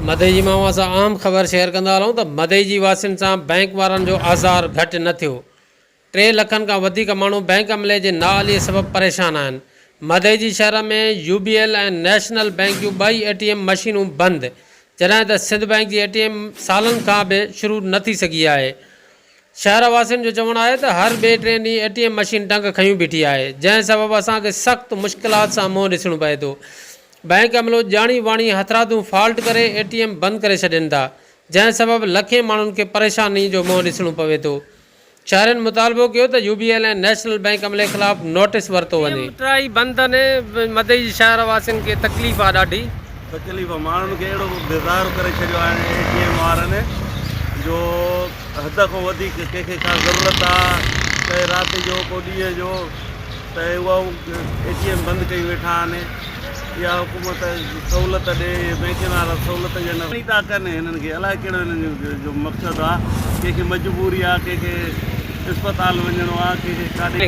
مدئي جي مان اوهان سان اهم خبر شيئر ڪندا هلون ته مدئي جي واسين سان بئنڪ وارن جو آزار گهٽ نه ٿيو. ٽي لکن کان وڌيڪ ماڻهو بئنڪ عملي جي نااهلي سبب پريشان آهن. مدئي جي شهر ۾ U B L ۽ national bank جون ٻئي اي ٽي ايم مشينون بند جڏهن ته سنڌ بئنڪ جي اي ٽي ايم سالن کان به شروع نه ٿي سگهي آهي. شهر واسين جو چوڻ آهي ته هر ٻئي ٽئين ڏينهن اي ٽي ايم مشين ٽنگ کنيون بيٺي آهي، جنهن سبب اسان کي سخت مشڪلات سان منهن ڏسڻو پئي ٿو. بئنڪ عملو ڄاڻي واڻي هٿرادو فالٽ ڪري اي ٽي ايم بند ڪري ڇڏين ٿا، جنهن سبب لکين ماڻهن کي پريشاني جو منهن ڏسڻو پوي ٿو. شهرين مطالبو ڪيو ته U B L ۽ national bank عملي خلاف نوٽيس ورتو وڃي. ٽرائي بند آهن، مدئي جي شهر واسين کي تڪليف آهي ڏاڍي. تڪليف ماڻهن کي اهڙو بيزار ڪري ڇڏيو آهي اي ٽي ايم وارن جو حد کان وڌيڪ ڪنهن کي ڪا ضرورت آ ته رات جو ڪو ڏينهن جو ته اها اي ٽي ايم بند ڪئي ويٺا آهن اها حڪومت سهولت ڏي اهي بينڪن وارا سهولت ڏين. ٿا ڪن هنن کي الائي ڪهڙو هنن جو مقصد آ ڪنهن کي مجبوري آ ڪنهن کي اسپتال وڃڻو آ ڪنهن کي ڪاڏي.